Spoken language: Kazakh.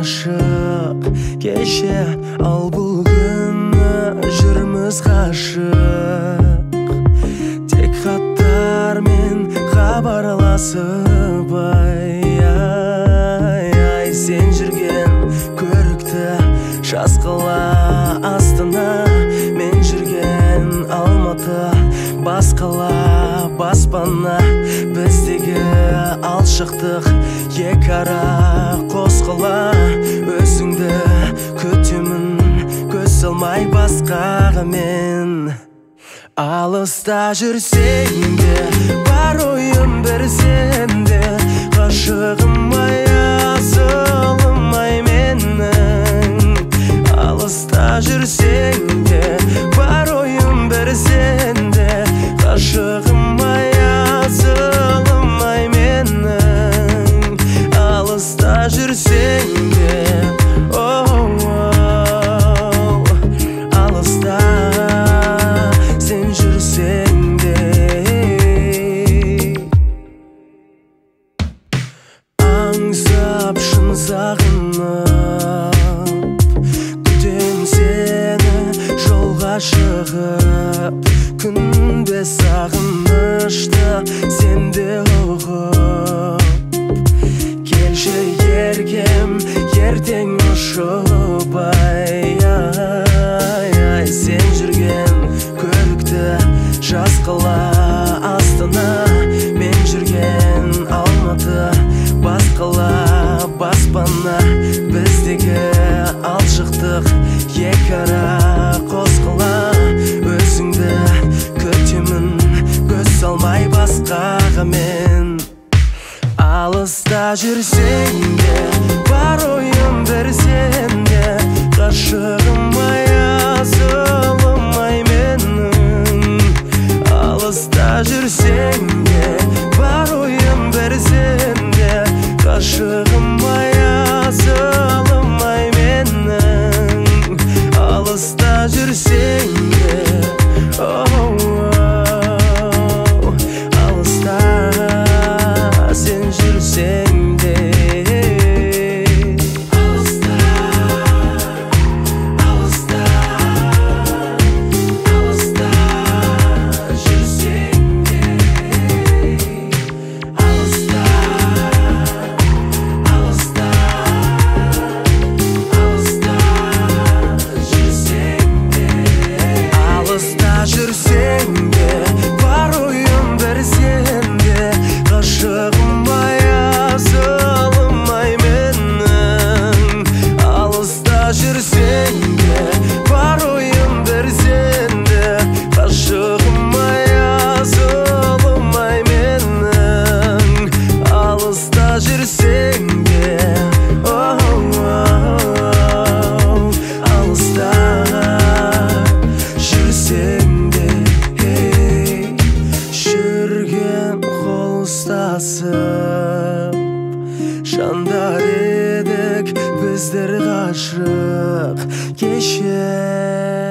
ғашық кеше, ал бұл күні жүрміз ғашық. Тек хаттармен хабарласып, ай, ай, ай, сен жүрген көрікті жас қала Астана, мен жүрген Алматы, бас қала, баспана. Біздегі алшақтық екі ара қос қала. Өзіңді күтемін, көз салмай басқаға мен. Алыста жүрсең де, бар ойым бір сенде. Ғашығым ай, асылым ай менің. Алыста жүрсең де, бар ойым бір сенде. Ғашығым ай, асылым ай менің. Алыста жүрсең де, оу, алыста сен жүрсең де. Аңсап, шын сағынып, күтем сені жолға шығып. Күнде сағынышты сен де ұғып. Келші еркем, ертең ұшып, ай, ай, ай, сен жүрген көрікті жас қала Астана, мен жүрген Алматы, бас қала, баспана. Біздегі алшақтық екі ара қос қала. Өзіңді күтемін, көз салмай басқаға мен. Алыста жүрсең де, бар ойым бір сенде. Ғашығым ай, асылым ай менің. Алыста жүрсең де, бар ойым бір сенде. Ғашығым ай, асылым ай менің. Алыста жүрсең де, оу, алыста сен жүрсең де. Алыста, алыста, алыста жүрсең де. Алыста, алыста, алыста жүрсең де. Алыста жүрсең де, бар ойым бір сенде. Ғашығым ай, асылым ай менің. Алыста жүрсең де, бар ойым бір сенде. Ғашығым ай, асылым ай менің. Алыста жүрсең де, оу, алыста жүрсең де. Жүрген қол ұстасып, жандар едік біздер ғашық кеше.